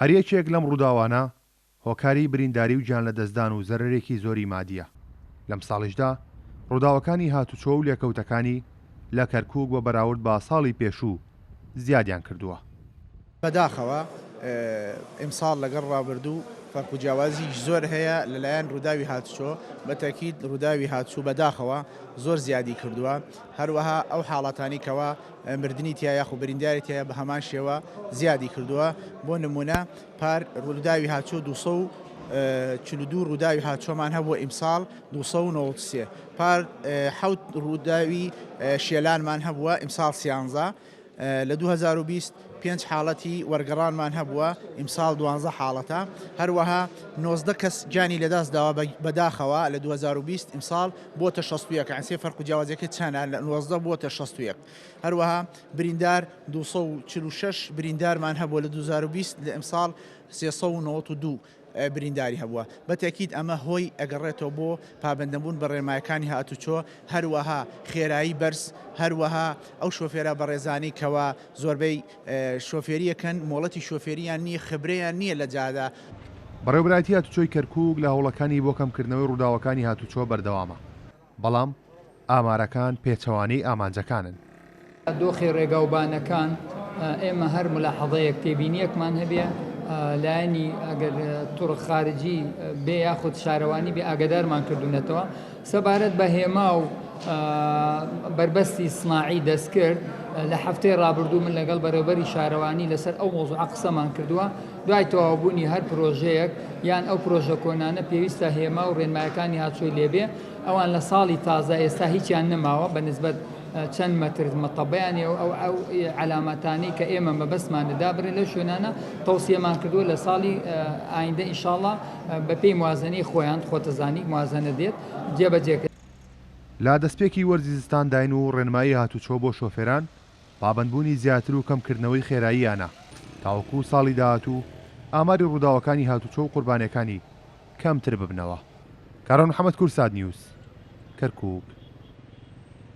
هەر یەکێک لەم ڕووداوانە هۆکاری برینداری و گیانلەدەستدان و زەرەرێکی زۆری مادییە. لەمساڵیشدا ڕووداوەکانی هاتوچۆ و لێکەوتەکانی لە کەرکووک بە بەراورد بە ساڵی پێشوو زیادیان کردووە. بەداخەوە ئیمساڵ لەگەڵ ڕابردوو فەرق و جیاوازیی زۆر هەیە لەلایەن ڕووداوی هاتوچۆ، بەتەکید ڕووداوی هاتوچۆ بەداخەوە زۆر زیادی کردووە، هەروەها ئەو حاڵەتانەی کەوا مردنی تیا یاخو برینداری تیایە بە هەمان شێوە زیادی کردووە، بۆ نموونە پار ڕووداوی هاتوچۆ 242 ڕووداوی هاتوچۆمان هەبووە ئیمساڵ 293، پار حەوت ڕووداوی شێلانمان هەبووە ئیمساڵ سیانزە، لە 2020 پێنج حاڵەتی وەرگەڕانمان هەبووە، ئیمساڵ دوانزە حاڵەتە، هەروەها 19 کەس گیانی لەدەست داوە بەداخەوە لە 2020 ئیمساڵ بۆتە 61 یان سێ فەرق و جیاوازیەکە چەنە لە 19 بۆتە 61 هەروەها بریندار 246 بریندارمان هەبووە لە 2020 لە ئیمساڵ 392 برینداری هەبووە، بە تەئکید ئەمە هۆی ئەگەڕێتەوە بۆ پابەندنەبوون بە ڕێنمایەکانی هاتوچۆ، هەروەها خێرایی بەرز، هەروەها ئەو شۆفێرە بەڕێزانەی کەوا زۆربەی شۆفێریەکەن مۆڵەتی شۆفێریان نییە، خبرەیان نییە لە جادە. بەڕێوەبەرایەتی هاتوچۆی کەرکوک لە هەوڵەکانی بۆ کەمکردنەوەی ڕووداوەکانی هاتوچۆ بەردەوامە، بەڵام ئامارەکان پێچەوانەی ئامانجەکانن. دۆخی ڕێگاوبانەکان، ئێمە هەر مولاحەزەیەک تێبینییەکمان هەبێ لایەنی ئەگەر طرق خارجی بێ یاخود شارەوانی بێ ئاگادارمان کردوونەتەوە. سەبارەت بە هێما و بەربەستی سناعی دەستکرد، لە هەفتەی ڕابردوو من لەگەڵ بەڕێوەبەری شارەوانی لەسەر ئەو مەوزوعە قسەمان کردووە، دوای تەواوبوونی هەر پرۆژەیەک یان ئەو پرۆژە کۆنانە پێویستە هێما و ڕێنمایەکانی هاتوچۆی لێبێ، ئەوان لە ساڵی تازە ئێستا هیچیان نەماوە بە نسبەت چەند مەتر مەتەبەیان هەیە و ئەو ئەو عەلامەتانەی کە ئێمە مەبەستمانە دابنرێن لەو شوێنانە تەوسیەمان کردووە لە ساڵی ئایندە ئینشاڵڵا بە پێی موازنەی خۆیان خۆتەزانی موازنە دێت جێبەجێ کرد. لە دەستپێکی وەرزی زستانداین و ڕێنمایی هاتوچۆ بۆ شۆفێران پابەندبوونی زیاتر و کەمکردنەوەی خێراییانە تاوەکو ساڵی داهاتوو ئاماری ڕووداوەکانی هاتوچۆ و قوربانیەکانی کەمتر ببنەوە. کاروان محەمەد کوردسات نیوز، کەرکوک.